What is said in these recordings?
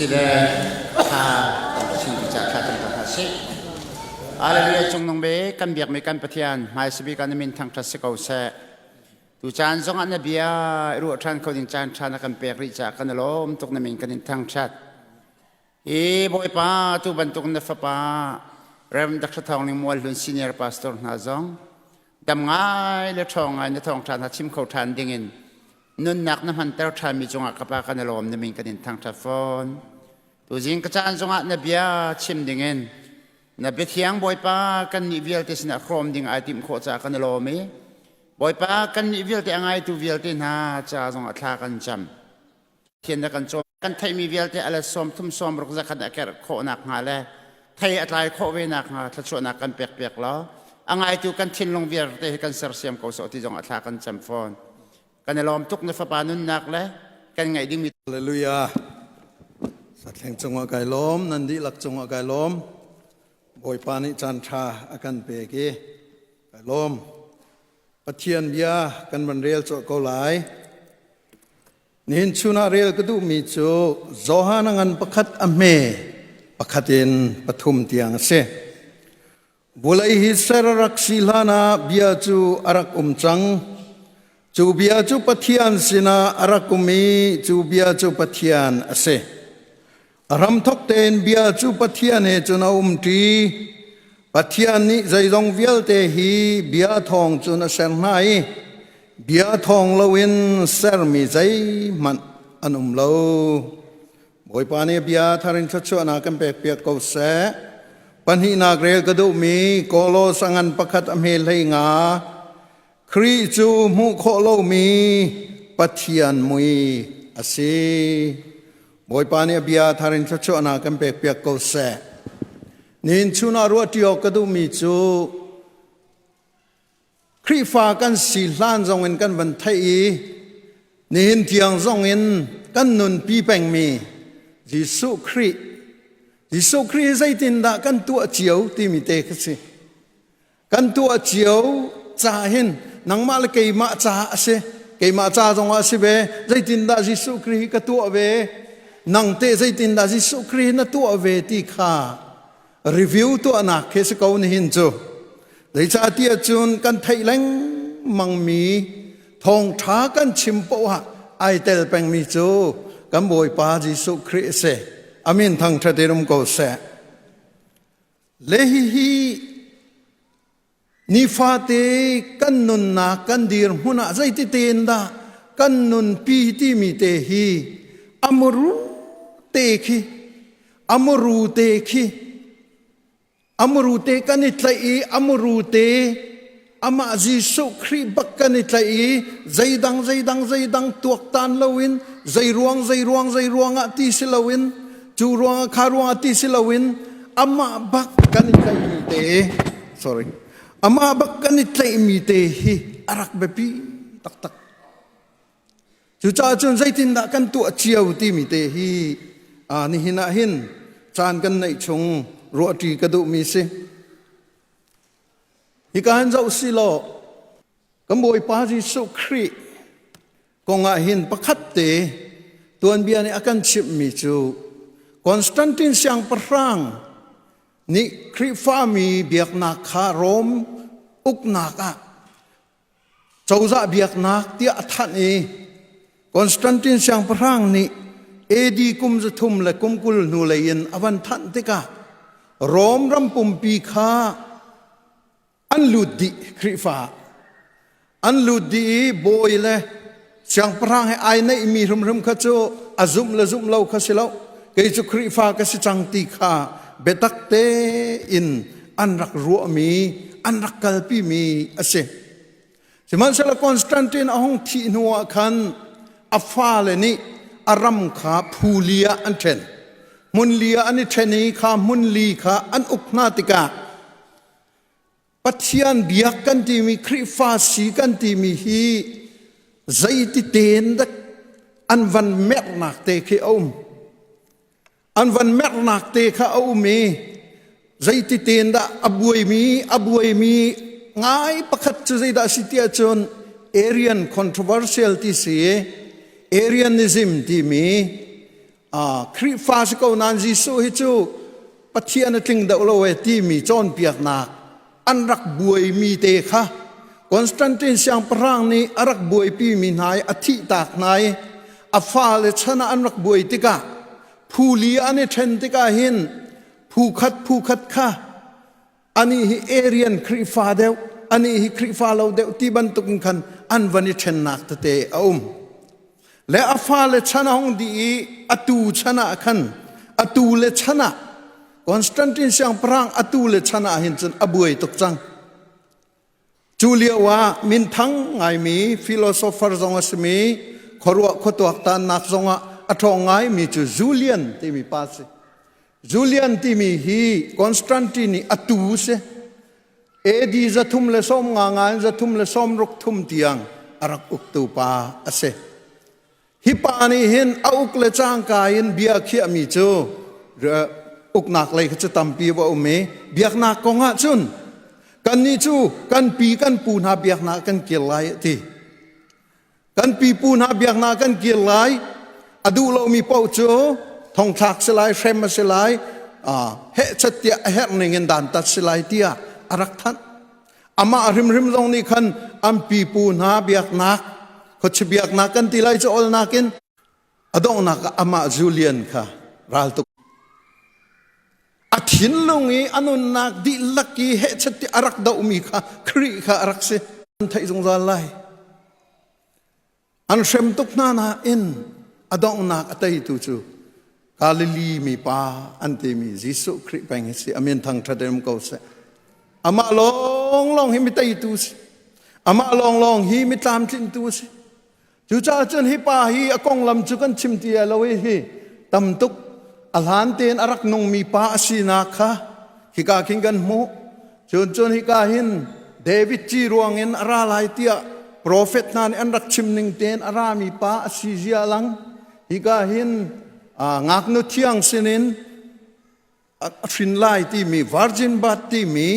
Sile thla kan chin ti ca thla kan ta hna sih. Hallelujah cungnung be kan biakmi kan Pathian hmaisabik ah na min thangṭhat si ko seh. Tu caan zongah na bia i ruah ṭhan kho ding caan ṭha na kan pek rih caah kan i lawm tuk na min kan in thangṭhat. Hi Bawipa tu bantuk na fapa Rev. Dr. Thawng Ling Mualhlun senior pastor hna zong dam ngai le ṭhawng ngai na thawngṭha hna chim kho ṭhan dingin nunnak na hmanter ṭhanmi cungah ka pa kan i lawm na min kan in thangṭhat fawn. Tuzing ka caan zongah na bia chim dingin na biathiang Bawipa kan nih vialte sinah hrawm ding ai timh khawh caah kan i lawm i Bawipa kan nih vialte a ngaitu vialte hna ca zongah thla kan cam. Thian na kan cawn kan theihmi vialte a let sawm thum sawm ruk zakhat a kerh khawhnak hnga le thei a tlai khawh ve nak hnga thluachuahnak kan pek piak law a ngaitu kan thinlung vialte hi kan sersiam ko sawh ti zong a thla kan cam fawn. Kan i lawm tuk na fapa nunnak le kan ngaih dingmi Hallelujah. Sathleng cungah kai lawm, nan dihlak cungah kai lawm. Bawipa nih caan ṭha a kan pek i kai lawm. Pathian bia kan van rel cawh ko lai. Nihin chun ah rel ka duhmi cu Johan a ngan pakhat a hme pakhat in pathum tiang a si. Vulei hi ser a rak si hlan ah bia cu a rak um cang. Cu bia cu Pathian sinah a rak um i cu bia cu Pathian a si. A hramthok tein bia cu Pathian he cun a umṭi. Pathian nih zeizong vialte hi bia thawng cun a ser hna i bia thawng loin sermi zeihmanh an um lo. Bawipa nih bia thar in thluachuahnak kan pekpiak ko seh. Pahnihnak rel ka duhmi Kolos a ngan pakhat a hme hlei nga Khrih cu hmuh khawh lomi Pathian mui a si. Bawipa nih a bia thar in thluachuahnak kan pekpiak ko seh. Nihin chun ah ruahṭi awk ka duhmi cu Khrihfa kan si hlan zongin kan van theih i nihin tiang zongin kan nunpi pengmi Jesuh Khrih Jesuh Khrih hi zeitindah kan tuah cio timi te kha si. Kan tuah cio ca hin nangmah le keimah ca a si. Keimah ca zongah a si ve. Zeitindah Jesuh Khrih hi ka tuah ve? Nang teh zeitindah Jesuh Khrih na tuah ve ti kha review tuahnak khi si ko nihin cu. Zeicahtiah cun kan theih lengmangmi thawngṭha kan chim poah ai tel pengmi cu kan Bawipa Jesuh Khrih a si. Amin thangṭhat in um ko seh. Le hihi nifate kan nunnak kan dirhmun ah zeiti tein dah kan nunpi timi te hi amuru te khi amuru te khi Amuru te kan i tlaih i amuru te amah Jesuh Khrih bak kan i tlaih i zeidang zeidang zeidang tuaktan loin zeiruang zeiruang zeiruang ah ti si loin cu ruangah kha ruangah ti si loin amah bak kan i tlaihmi te sorry amah bak kan i tlaihmi te hi a rak biapi taktak. Cucaah cun zeitindah kan tuah cio timi te hi nihin ah hin caan kan neih chung ruahṭi ka duhmi si. Hika hin zoh si law kan Bawipa Jesuh Khrih kong ah hin pakhat te tuanbia nih a kan chimhmi cu Constantine siangpahrang nih Khrihfami biaknak kha Rom uknak ah cozah biaknak tiah a thanh i Constantine siangpahrang nih AD kum zathum le kum 20 hnulei in a van thanh tikah Rom ram pumpi kha an lut dih Khrihfa an lut dih i bawi le siangpahrang he ai neihmi hrimhrim kha cu a zumh le zumh lo kha si lo kei cu Khrihfa ka si cang ti kha biatak tein an rak ruahmi an rak kalpimi a si. Sihmanhsehlaw Constantine a hung thih hnuah khan a fale nih a ram kha phu li ah an ṭhen. Hmun li ah an i ṭhen i kha hmun li kha an uk hna tikah Pathian biak kan timi Khrihfa si kan timi hi zeiti tein dak an van merhnak te khi a um. An van merhnak te kha a um i zeiti tein dah a buaimi a buaimi ngai pakhat cu zeidah si tiah cun Arian controversial ti si Arianism timi. Khrihfa si ko nain Jesuh hi cu Pathian a tling deuh lo e timi cawnpiaknak an rak buaimi te kha Constantine siangpahrang nih a rak buaipimi hna i a thihtak hna i a fale chan ah an rak buai tikah phu li an i ṭhen tikah hin phu khat phu khat kha anih hi Arian Khrihfa deuh anih hi Khrihfa lo deuh ti bantukin khan an van i ṭhennak tete a um. Le a fale chan a hung dih i atu chan ah khan atu le chan ah Constantine siangpahrang atu le chan ah hin cun a buai tuk cang. Cu lio ah minthang ngaimi philosopher zong a simi khuaruah khuatuaktannak zong ah a ṭhawng ngaimi cu Julian timi pa si. Julian timi hi Constantine nih a tu si. AD 350 nga in 363 tiang a rak uktu pa a si. Hi pa nih hin a uk le cangka in bia khiahmi cu uknak lei kha cu tampi va um i biaknak kong ah cun kannih cu kan pi kan pu hna biaknak kan kir lai a ti. Kan pipu hna biaknak kan kir lai. A duh lomi paoh cu thongthlak si lai, hrem a si lai, hehchat tiah a herh ning in dantat si lai tiah a rak thanh. Amah hrimhrim zong nih khan an pipu hna biaknak, khuachi biaknak kan ti lai cu olnak in a donghnak ah amah Julian kha raltuk a thinlung i a nunnak dihlak i hehchat ti a rak dohmi kha Khrih kha a rak si. An theih zungzal lai. An hrem tuk hna nain a donghnak a teitu cu Galilee mi pa an timi Jesuh Khrih peng hi si. Amin thangṭhat in um ko seh. Amah lawnglawng hi mi teitu si. Amah lawnglawng hi mi tlamtlintu si. Cucaah cun hi pa hi a konglam cu kan chim ti lo i hi tam tuk a hlan tein a rak nungmi pa a sinak kha hika khin kan hmuh. Cun cun hika hin David ci ruangin a ra lai tiah profet hna nih an rak chim ning tein a rami pa a si zia lang. Hika hin ngaknu thiang sinin a hrin lai timi virgin birth timi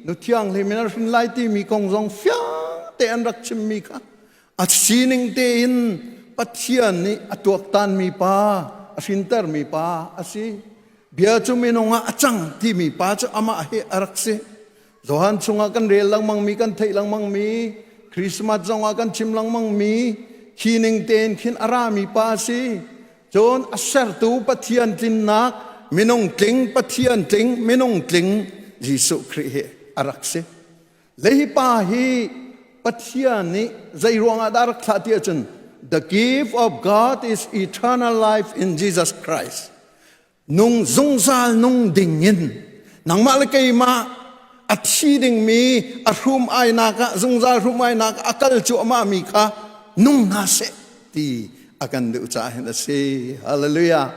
nu thianghlim in a hrin lai timi kong zong fiang te an rak chimmi kha a sining tein Pathian nih a tuaktanmi pa a hrintermi pa a si. Bia cu minung ah a cang timi pa cu amah hi a rak si. Johan chungah kan rel lengmangmi kan theih lengmangmi Christmas zongah kan chim lengmangmi khi ning tein khin a rami pa a si. Cun a sertu Pathian tlinnak minung tling Pathian tling minung tling Jesuh Khrih hi a rak si. Le hi pa hi Pathian nih zei ruangah dah rak thlah ti ahcun the gift of God is eternal life in Jesus Christ. Nung zungzal nung ding in nangmah le keimah a thi dingmi a hrum ainak ah zungzal hrum ainak ah a kal cuahmah mi kha nung hna seh ti a kan duh caah hin a si. Hallelujah.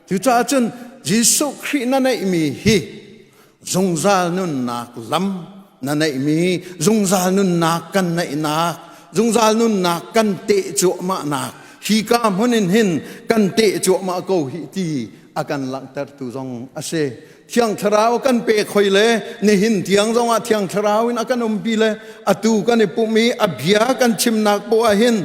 Cucaah cun Jesuh Khrih na neihmi hi zungzal nunnak lam na neihmi zungzal nunnak kan neihnak zungzal nunnak kan teh cuahmahnak hi ka hmun in hin kan teh cuahmah ko hi ti a kan langhtertu zong a si. Thiang Thlarau kan pe khoi le nihin tiang zongah Thiang Thlarau in a kan umpi le atu kan i pumh i a bia kan chimnak poah hin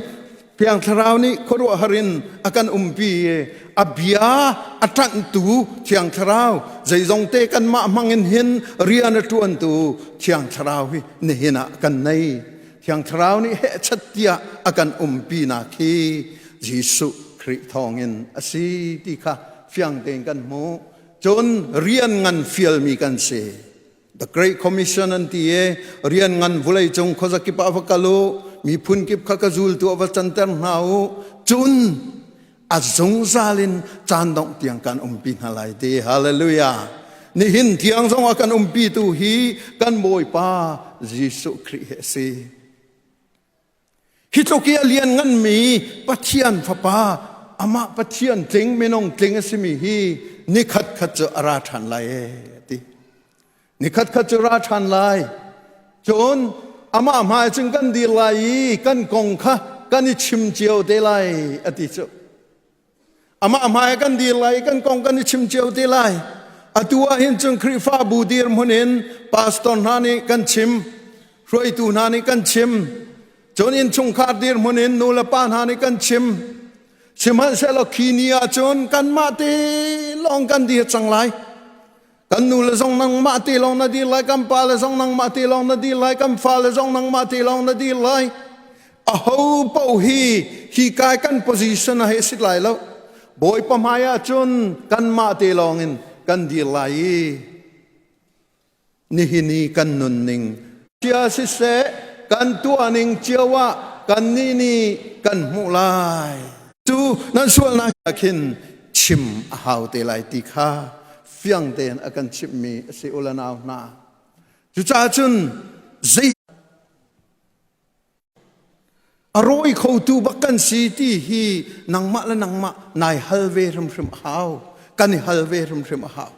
Thiang Thlarau nih khuaruahhar in a kan umpi i a bia a ṭanhtu Thiang Thlarau zeizong te kanmah hmang in hin rian a ṭuantu Thiang Thlarau hi nihin ah kan nei. Thiang Thlarau nih hehchat tiah a kan umpinak hi Jesuh Khrih thawngin a si ti kha fiang tein kan hmuh. Cun rian ngan fialmi kan si. The Great Commission an ti i rian ngan vawleicung khuazakip ah va kal u, miphun kip kha ka zultu ah va canter hna u. Cun a zungzal in caan dongh tiang kan umpi hna lai ti. Hallelujah. Nihin tiang zong ah kan umpi tu hi kan Bawipa Jesuh Khrih hi a si. Hi tluk i a liannganmi Pathian Fapa, amah Pathian tling, minung tling a simi hi nikhat khat cu a ra ṭhan lai ee ti. Nikhat khat cu ra ṭhan lai. Cun amah hmai cun kan dir lai i kan kong kha kan i chim cio te lai a ti cu. Amah hmai kan dir lai kan kong kan i chim cio te lai. Atu ah hin cun Khrihfabu dirhmun in pastor hna nih kan chim, hruaitu hna nih kan chim, cun innchungkhar dirhmun in nu le pa hna nih kan chim. Sihmanhsehlaw khi ni ah cun kanmah te lawng kan dir cang lai. Kan nu le zong nangmah te lawng na dir lai, kan pa le zong nangmah te lawng na dir lai, kan fa le zong nangmah te lawng na dir lai. Aho paoh hi hi kai kan position a he sit lai lo. Bawipa hmai ah cun kanmah te lawng in kan dir lai i nihin i kan nunning cia siseh kan tuahning cio ah kannih nih kan hmuh lai. Cu nan sualnak khin chim a hau te lai ti kha fiang tein a kan chimhmi a si u le nau hna. Cucaah cun zei a rawi khotu bak kan si ti hi nangmah le nangmah nai hal ve hrimhrim a hau. Kan i hal ve hrimhrim a hau.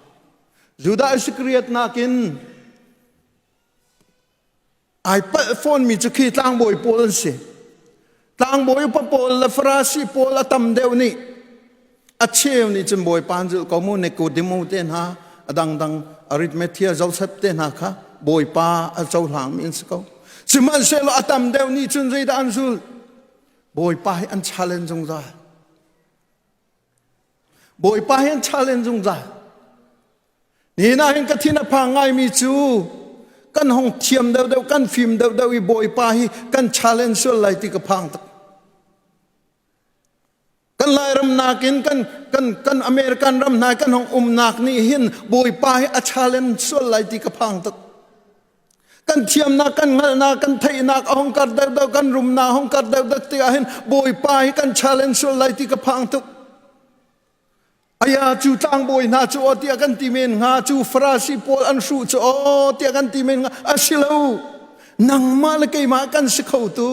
Judah Iskariot nakin ai palh fawnmi cu khi tlangbawi pawl an si. Tlangbawi upa pawl le Farasi pawl a tam deuh nih a cheu nih cun Bawipa an zulh ko mu Nikodemo te hna a dangdang Arithmetia Joseph te hna kha Bawipa a cohlangmi an si ko. Sihmanhsehlaw a tam deuh nih cun zeidah an zulh? Bawipa hi an challenge zungzal. Bawipa hi an challenge zungzal. Nihin ah hin ka thin a phang ngaimi cu kan hong thiam deuhdeuh kan fim deuhdeuh i Bawipa hi kan challenge sual lai ti ka phang tuk. Kan Lairam nakin kan kan kan American ram hna kan hong umnak nih hin Bawipa hi a challenge sual lai ti ka phang tuk. Kan thiamnak, kan hngalhnak, kan theihnak a hong kar deuhdeuh, kan rumnak a hong kar deuhdeuh tikah hin Bawipa hi kan challenge sual lai ti ka phang tuk. Aya cu tlangbawi hna cu aw tiah kan ti men hnga cu Farasi pawl an hruh cu aw tiah kan ti men hnga a si lo. Nangmah le keimah kan si kho tu.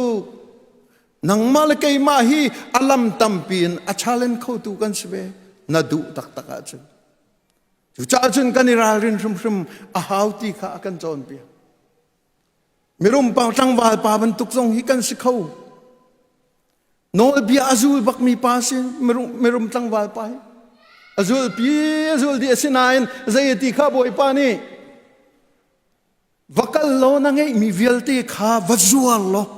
Nangmah le keimah hi a lam tampi in a challenge khotu kan si ve. Na duh taktak ahcun. Cucaah cun kan i ralrin hrimhrim a hau ti kha a kan cawnpiak. Mirum pa tlangval pa bantuk zong hi kan si kho. Nawlbia a zul bakmi pa si mirum tlangval pa hi. A zul pi a zul dih a si nain zei ti kha Bawipa nih va kal law na ngeihmi vialte kha va zuar law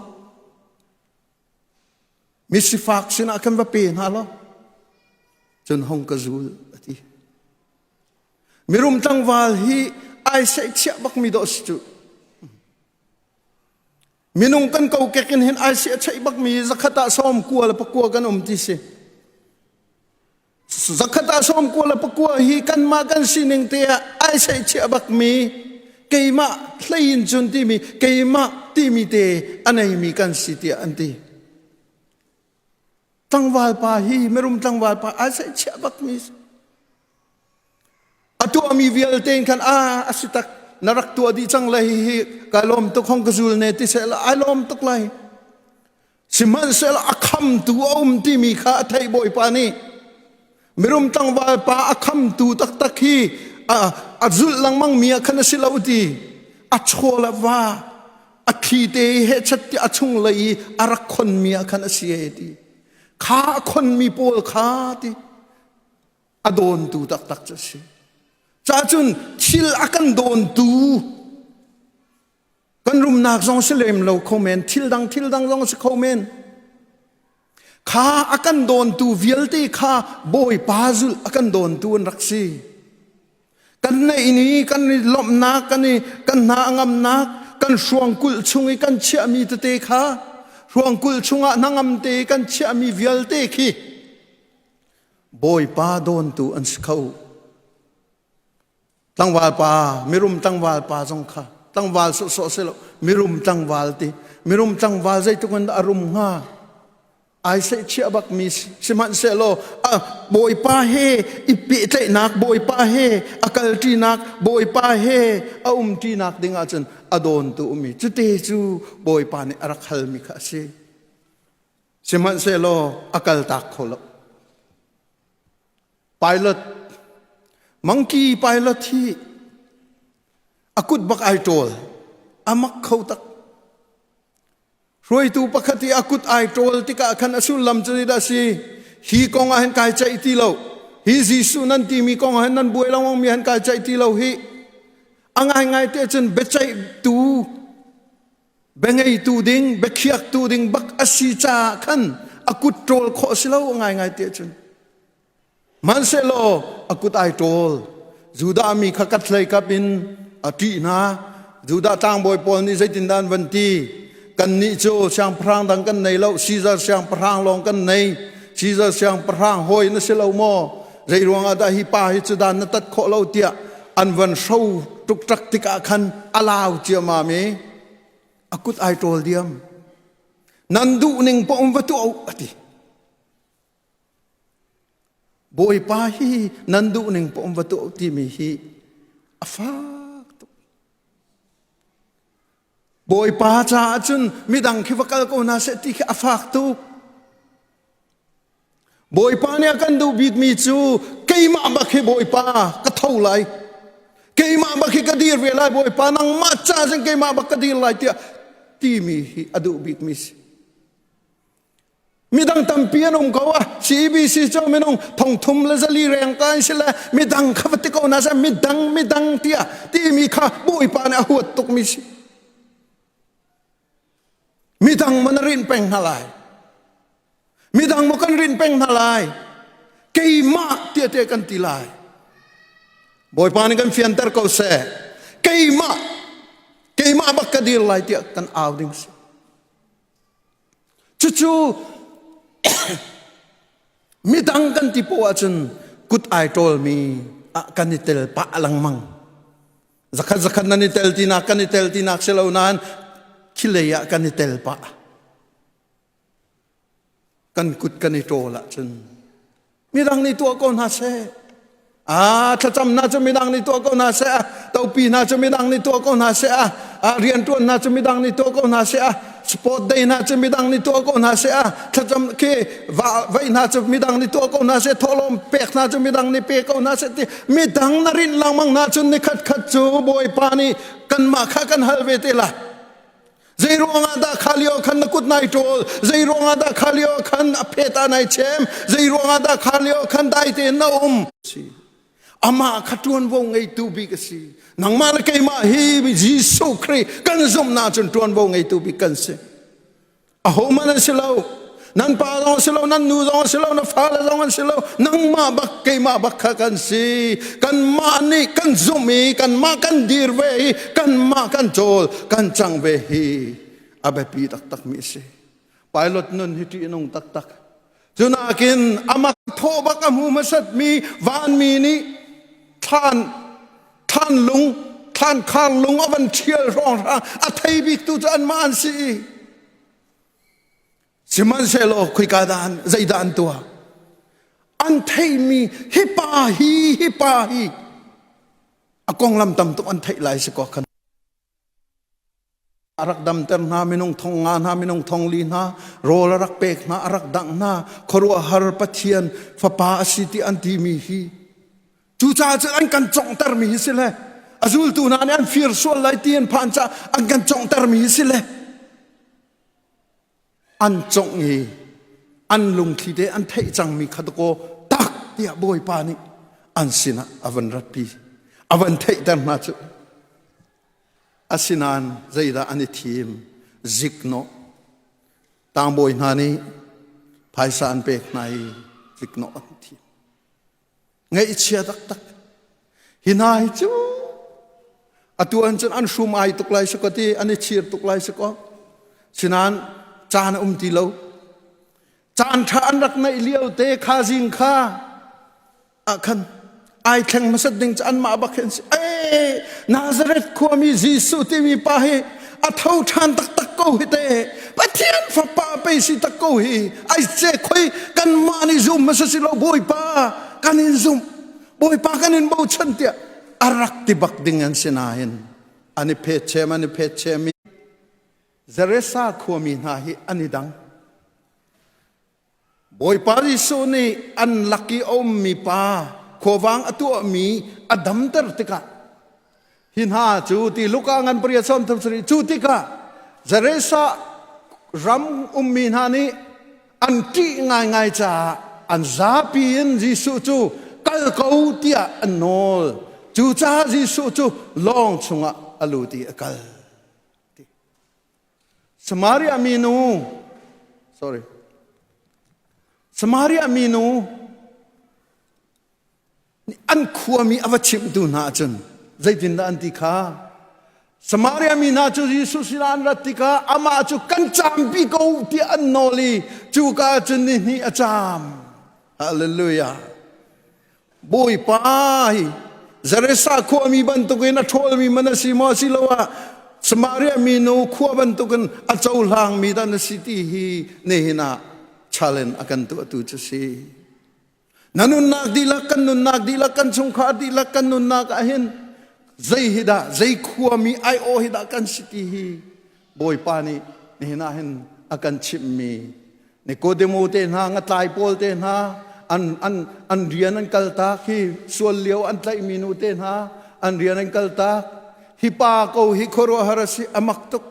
misifak sinah khan va pe hna law cun hong ka zul a ti. Mirum tlangval hi ai seihchiah bakmi dawh si cu. Minung kan kokek in hin ai siah bakmi zakhat ah 90 le pakua kan um ti si. Zakhat ah 90 le pakua hi kanmah kan sining te ah ai seihchiah bakmi keimah hlei in cun timi keimah timi te a neimi kan si tiah an ti. Tlangval pa hi mirum tlangval pa ai seihchiah bakmi si. A tuahmi vialte in khan a a si tak na rak tuah dih cang lai hi kai lawm tuk hong ka zul ne ti seh ai lawm tuk lai. Sihmanhsehlaw a khamtu a um timi kha a theih Bawipa nih mirum tlangval pa a khamtu taktak hi a zulh lengmang mi ah khan a si lo ti a chaw le va a thli te he chat ti a chung lei i a rak khon mi ah khan a si e ti kha a khon mi pawl kha ti a dawntu taktak cu a si. Cacun thil a kan dawntu kan rumnak zong si lem lo kho men, thil dang thil dang zong si kho men. Kha a kan dawntu vialte kha Bawipa zulh a kan dawntu an rak si. Kan neih ni, kan i lawmhnak, kan i kan hna a ngamnak, kan hruangkulh chung i kan chiahmi tete kha hruangkulh chungah hnangam te kan chiahmi vialte khi Bawipa dawntu an si kho. Tlangval pa, mirum tlangval pa zong kha tlangval sawhsawh si lo, mirum tlangval ti. Mirum tlangval zeitluk in dah a rum hnga? Ai seihchiah bakmi sihmanhsehlaw Bawipa he i pehtlaihnak, Bawipa he a kalṭinak, Bawipa he a umṭinak ding ahcun a dawntu ummi cute cu Bawipa nih a rak halmi kha a si. Sihmanhsehlaw a kaltak kho lo. Pilot, monkey pilot hi a kut bak ai ṭawl. A mak kho tak. Hruaitu pakhat i a kut ai ṭawl tikah khan a sullam cu zeidah a si? Hi kong ah hin kai ceih ti lo. Hi Jesuh nan timi kong ah hin nan buai lengmang mi han kai ceih ti lo hi. A ngaingai te cun biaceihtu biangeitu ding, biakhiaktu ding bak a si caah khan A kut ṭawl khawh si lo ngaingai ti ahcun. Hmanhsehlaw a kut ai ṭawl. Judah mi kha kathlei kap in a ṭih hna. Judah tlangbawi pawl nih zeitindah an van ti? Kannih cu siangpahrang dang kan nei lo, Caesar siangpahrang lawng kan nei. Caesar siangpahrang hawi na si lo maw? Zei ruangah dah hi pa hi cu dan na tat khawh lo tiah an van hro ṭukṭak tikah khan a lau ciammam i a kut ai ṭawl diam. Nan duh ning paoh in va tuah u, a ti. Bawipa hi nan duh ning paoh va tuah timi hi a fak tuk. Bawipa caah cun midang khi va kal ko hna seh ti khi a fak tuk. Bawipa nih a kan duh bikmi cu keimah bak hi Bawipa ka tho lai. Keimah bak hi ka dir ve lai Bawipa nangmah ca cun keimah bak ka dir lai tiah timi hi a duh bikmi si. Midang tampi an um ko a CEBC cu minung thongthum le zali reng ka an si le midang kha va ti ko na sa midang midang tiah timi kha Bawipa nih a huat tukmi si. Midang man a rin peng hna lai. Midang mo kan rin peng hna lai. Keimah tiah te kan ti lai. Bawipa nih kan fianter ko seh. Keimah keimah bak ka dir lai tiah kan au ding si. Cucu midang kan ti poah ahcun kut ai ṭawlmi ah kan i tel pah lengmang. Zakhat zakhat nan i tel tinak kan i tel tinak si lo nain khilei ah kan i tel pah. Kan kut kan i ṭawl ahcun midang nih tuah ko hna seh. Ah, thlacamnak cu midang nih tuah ko hna seh. Topi hna cu midang nih tuah ko hna seh. Ah, rianṭuan hna cu midang nih tuah ko hna seh. Sport day hna cu midang nih tuah ko hna seh. Thlacam khi va hna cu midang nih tuah ko hna seh. Thawhlawm pek hna cu midang nih pe ko hna seh. Ti midang na rinh lengmang hna cun nikhat khat cu Bawipa nih kanmah kha kan hal ve te lai. Zei ruangah dah kha lio khan na kut nai ṭawl? Zei ruangah dah kha lio khan a phet ah nai chem? Zei ruangah dah kha lio khan dai tein na um? Si. Amah kha ṭuanvo ngeitu bik a si. Nangmah le keimah hi Jesuh Khrih kan zumhnak cun ṭuanvo ngeitu bik kan si. Ahohmanh an si lo. Nan pa zong si lo, nan nu zong si lo, na fale zong an si lo. Nangmah bak, keimah bak kha kan si. Kanmah nih kan zumh i kanmah kan dir ve i kanmah kan cawl, kan cang ve hi a biapi taktakmi a si. Pilot nun hi ṭih a nung taktak. Cunakin amah thawh bak a hmu hmasatmi vanmi nih thlan thlan lung thlan khar lung a van ṭhial hrawnghrang a thei bik tu cu anmah an si i Sihmanhsehlaw khoika dah an zeidah an tuah? An theihmi hi pa hi hi pa hi a konglam tam tuk an theih lai si ko khan a rak damter hna minung thong nga hna minung thong li hna rawl a rak pek hna a rak dangh hna khuaruahhar Pathian fapa a si ti an timi hi cucaah cun an kan conghtermi hi si le a zultu hna nih an fir sual lai ti an phan caah an kan conghtermi hi si le An congh i an lungthli te an theih cangmi kha dakaw tak tiah Bawipa nih an sinah a van ratpi a van theihter hna cu. Asinain zeidah an i thim? Ziknawh. Tangbawi hna nih phaisa an pek hna i ziknawh an thim. Ngaihchia taktak. Hi hna hi cu atu an cun an hrum ai tuk lai sakaw ti an i chir tuk lai sakaw. Sinain caan a um ti lo. Caan ṭha an rak neih lio te kha zing kha ah khan ai thleng hmasat ding cu anmah bak hin si. Ee Nazareth khuami Jesuh timi pa hi a tho ṭhan taktak ko hi te. Pathian fapa pei si tak ko hi. Ai ce khoi kanmah nih zum hmasa si lo Bawipa kan in zumh. Bawipa kan in bochan tiah a rak ti bak ding an si nain an i phet chem an i phet chem i Zaresa khuami hna hi an i dang. Bawipa Jesuh nih an lak i a ummi pa khuavang a tuahmi a damter tikah hi hna cu ti Luka ngan pariat sawm thum sarih cu tikah Zaresa ram ummi hna nih an ṭih ngaingai caah an zapi in Jesuh cu kal ko tiah an nawl. Cucaah Jesuh cu lawng chungah a lut i a kal. Samaria minu, sorry. Samaria minu an khuami a va chimhtu hna ahcun zeitindah an ti kha? Samaria mi hna cu Jesuh sinah an rat tikah amah cu kan caampi ko tiah an nawl i cuka cun ni hnih a caam. Hallelujah. Bawipa hi Zaresa khuami bantukin a ṭhawlmi man a si maw asiloah Samaria minu khua bantukin a cohlangmi dah na si ti hi nihin ah challenge a kan tuahtu cu si. Na nunnak dihlak, kan nunnak dihlak, kan chungkhar dihlak, kan nunnak ah hin zei hi dah, zei khuami aiawh hi dah kan si ti hi Bawipa nih nihin ah hin a kan chimhmi Nikodemo te hna, ngatlai pawl te hna, an, an, an rian an kaltak hi sual lio an tlaihmi nu te hna, an rian an kaltak. Hi pa ko hi khuaruahhar a si, a mak tuk.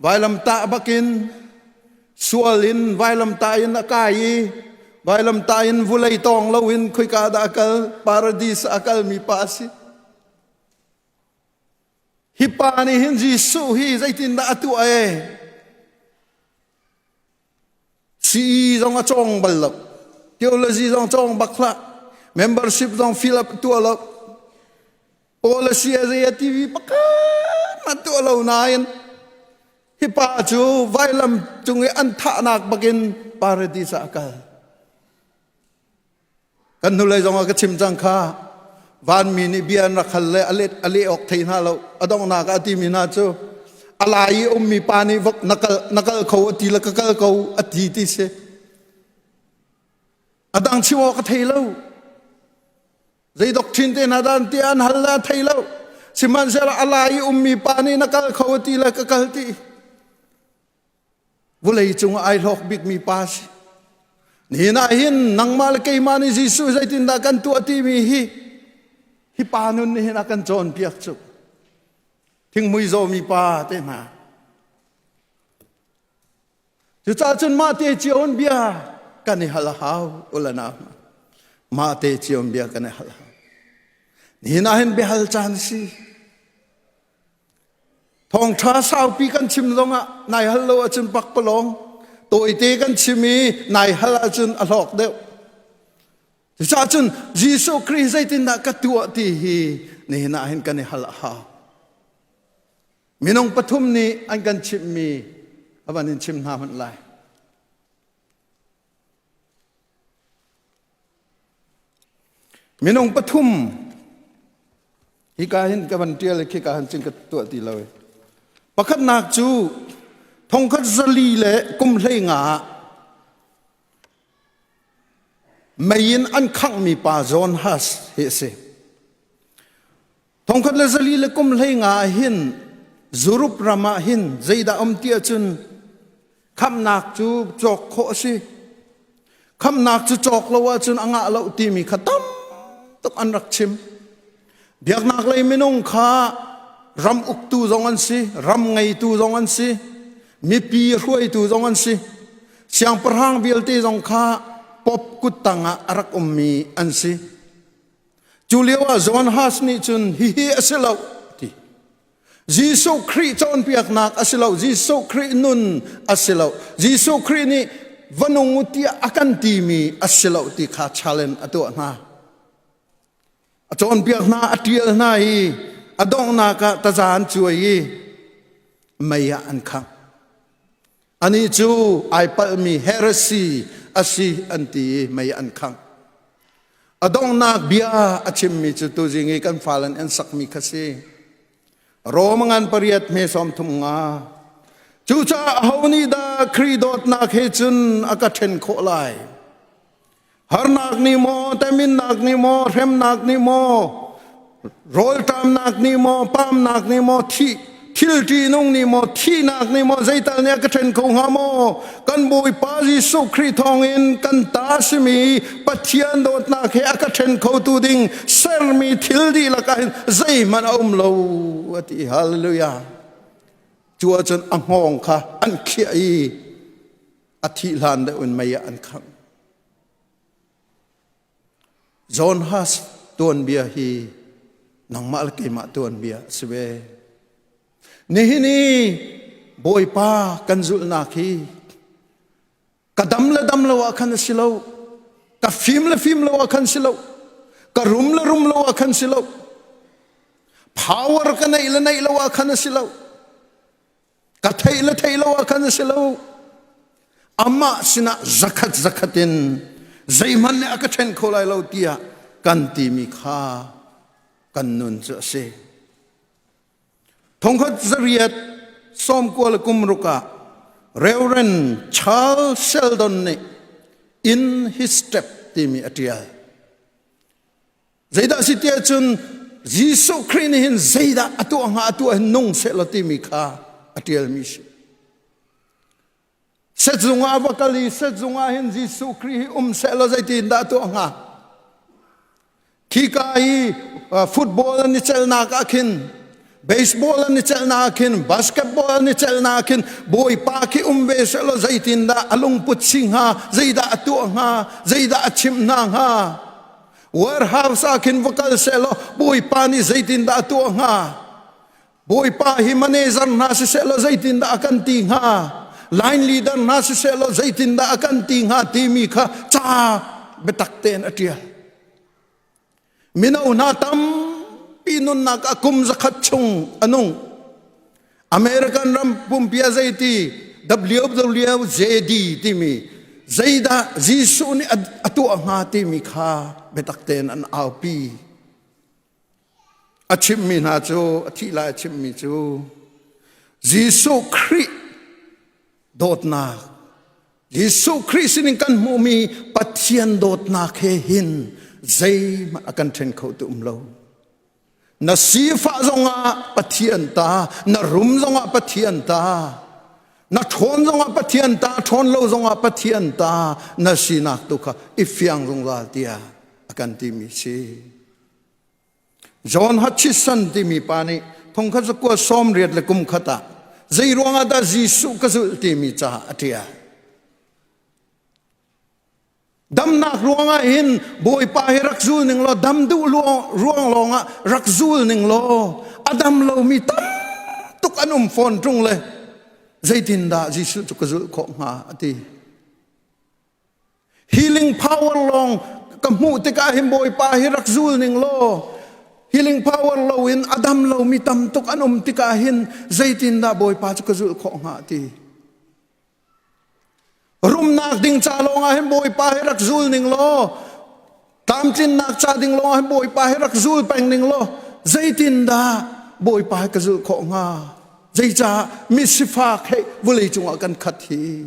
Vailamtah bakin sual in vailamtah in a kai i vailamtah in vulei tawng loin khoika dah a kal paradis a kalmi pa a si. Hi pa nih hin Jesuh hi zeitindah a tuah e? CE zong a cawng bal lo. Theology zong cawng bak hlah. Membership zong fill up tuah lo. Policy a zei a TV pakhat hmanh tuah lo nain hi pa cu vailam cung i an thahnak bakin paradis ah a kal. Kan hnulei zong ah ka chim cang kha vanmi nih bia an rak hal le a let a leh awk thei hna lo a donghnak ah a timi hna cu a lai i ummi pa nih vok na kal na kal kho a ti le ka kal ko a ti ti si a dang chim awk ka thei lo Zei doctrine te hna dah ti an hal la thei lo. Sihmanhsehlaw a lai i ummi pa nih na kal kho ti le ka kal ti. Vulei cung ai hlawk bikmi pa si. Nihin ah hin nangmah le keimah nih Jesuh zeitindah kan tuah timi hi hi pa nun nih hin a kan cawnpiak cu. Thinghmui zawmi pa te hna. Cucaah cun mah te cio in bia kan i hal a hau ulana. Mah te cio in bia kan i hal a hau. Nihin ah hin biahal caan si. Thawngṭha saupi kan chim zongah nai hal lo ahcun pakpalawng. Tawite kan chim i nai hal ahcun a hlawk deuh. Cucaah cun Jesuh Khrih zeitindah ka tuah ti hi nihin ah hin kan i hal a hau. Minung pathum nih an kan chimhmi a van in chim hna hmanh lai. Minung pathum hika hin ka van ṭial i khika hin cun ka tuah ti lo. Pakhatnak cu thongkhat zali le kum hlei nga ah mei in an khanghmi pa John Huss hi a si. Thongkhat le zali le kum hlei nga ah hin Zurup ram ah hin zeidah um ti ahcun khamhnak cu cawk khawh a si. Khamhnak cu cawk lo ahcun a ngah lo timi kha tam tuk an rak chim. Biaknak lei minung kha ram uktu zong an si, ram ngeitu zong an si, mipi hruaitu zong an si. Siangpahrang vialte zong kha pop kuttang ah a rak ummi an si. Cu lio ah John Huss nih cun hihi a si lo ti. Jesuh Khrih cawnpiaknak a si lo. Jesuh Khrih nun a si lo. Jesuh Khrih nih va nung u tiah a kan timi a si lo ti kha challenge a tuah hna. A cawnpiak hna, a ṭial hna i a donghnak ah taza an cuai i mei ah an khangh. Anih cu ai palhmi heresy a si an ti i mei an khangh. A donghnak bia a chimmi cu tuzing i kan fale an sakmi kha si. Rom ngan pariat hme sawm thum nga. Cucaah aho nih dah Khrih dawtnak he cun a ka ṭhen khawh lai? Harnak nih maw, teminnak nih maw, hremnak nih maw, rawlṭamnak nih maw, pamnak nih maw, thih thil ṭihnung nih maw, thihnak nih maw, zeital nih a ka ṭhen kho hnga maw? Kan Bawipa Jesuh Khrih thawngin kan ta simi Pathian dawtnak he a ka ṭhen khotu ding sermi thil dihlak ah hin zeihmanh a um lo, a ti. Hallelujah. Cu ahcun a hngawng kha an khiah i a thih hlan deuh in mei ah an khangh. John Huss tuanbia hi nangmah le keimah tuanbia a si ve. Nihin i Bawipa kan zulhnak hi. Ka dam le dam lo ah khan a si lo. Ka fim le fim lo ah khan si lo. Ka rum le rum lo ah khan si lo. Power ka neih le neih lo ah khan a si lo. Ka theih le theih lo ah khan a si lo. Amah sinah zakhat zakhat in zeihmanh nih a ka ṭhen kho lai lo tiah kan timi kha kan nun cu a si. Thongkhat zariat sawmkua le kum ruk ah Reverend Charles Sheldon nih In His Step timi a ṭial. Zeidah si tiah cun Jesuh Khrih nih hin zeidah a tuah hnga a tuah hin nung sehlaw timi kha a ṭialmi si. Sezung ah a va kal i sezung ah hin Jesuh Khrih hi um sehlaw zeitin dah a tuah hnga? Khika i football an i celhnak ah khin baseball an i celhnak ah khin basketball an i celhnak ah khin Bawipa khi um ve sehlaw zeitindah a lungput si hnga zeidah a tuah hnga zeidah a chimh hna hnga warehouse ah khin va kal sehlaw Bawipa nih zeitindah a tuah hnga Bawipa hi manager hna siseh law zeitindah a kan ti hnga line leader hna siseh law zeitindah a kan ti hnga timi kha ca biatak tein a ṭial. Mino hna tampi nunnak ah kum zakhat chung a nung. American ram pumpi ah zeiti WWJD timi zeidah Jesuh nih a tuah hnga timi kha biatak tein an aupi. A chimmi hna cu a thih lai a chimmi cu Jesuh Khrih dawtnak Jesuh Khrih sinin kan hmuhmi Pathian dawtnak he hin zeihmanh a kan ṭhen kho tu um lo. Na sifah zongah Pathian ta, na rum zongah Pathian ta, na ṭhawn zongah Pathian ta, ṭhawn lo zongah Pathian ta na sinak tu kha i fiang zungzal tiah a kan timi si. John Hutchison timi pa nih thongkhat zakua sawm riat le kum khat ah zei ruangah dah Jesuh ka zulh timi ca a ṭial. Damnak ruangah hin Bawipa hi rak zul ning law dam duh ruang lawngah rak zul ning law a dam lomi tam tuk an um fawn ṭung le zeitindah Jesuh cu ka zulh khawh hnga a ti. Healing power lawng ka hmuh tikah hin Bawipa hi rak zul ning law healing power lo in a dam lomi tam tuk an um tikah hin zeitindah Bawipa cu ka zulh khawh hnga ti. Rumnak ding ca lawngah hin Bawipa hi rak zul ning law tlamtlinnak ca ding lawngah hin Bawipa hi rak zul peng ning law zeitindah Bawipa hi ka zulh khawh hnga zeicah misifak he vawlei cungah kan khat hi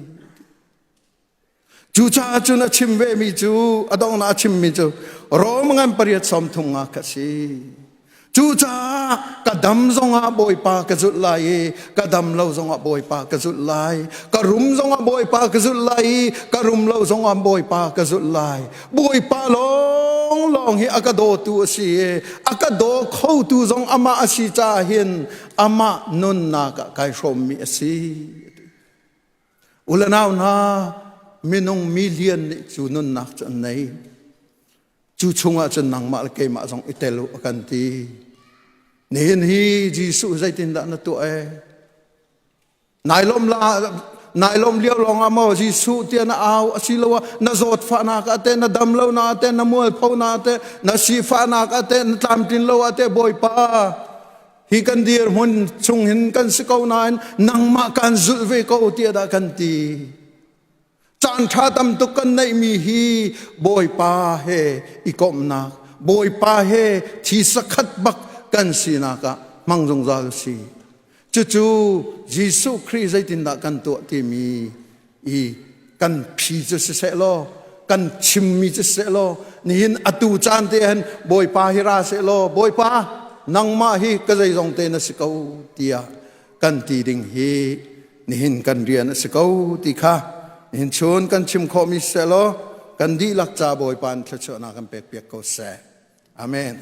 Cucaah cun a chim vemi cu a donghnak a chimmi cu Rom ngan pariat sawm thum nga kha si. Cucaah ka dam zongah Bawipa ka zulh lai i ka dam lo zongah Bawipa ka zulh lai. Ka rum zongah Bawipa ka zulh lai i ka rum lo zongah Bawipa ka zulh lai. Bawipa lawnglawng hi a ka dawtu a si i a ka daw khotu zong amah a si caah hin amah nunnak ah kai hrawmmi a si. U le nau hna, minung million nih cu nunnak cu an nei. Cu chungah cun nangmah le keimah zong i tel u a kan ti. Nihin hi Jesuh zeitindah na tuah ee? Nai lawm la nai lawm lio lawng ah maw Jesuh tiah na au asiloah na zawtfahnak ah teh na dam lonak ah teh na mualphonak ah teh na sifahnak ah teh na tlamtlin lo ah teh Bawipa Hi kan dirhmun chung hin kan si ko nain nangmah kan zulh ve ko tiah dah kan ti. Caan ṭha tam tuk kan neihmi hi Bawipa he i komhnak, Bawipa he thi sakhat bak kan sinak ah hmang zungzal si. Cucu Jesuh Khrih zeitindah kan tuah timi i kan phi cu siseh law kan chimmi cu siseh law nihin atu caan te hin Bawipa hi ra seh law Bawipa nangmah hi ka zeizong te na si ko tiah kan ti ding hi nihin kan rian a si ko ti kha nihin chun kan chim khawhmi siseh law kan dihlak ca Bawipa in thluachuahnak kan pek piak ko seh. Amen.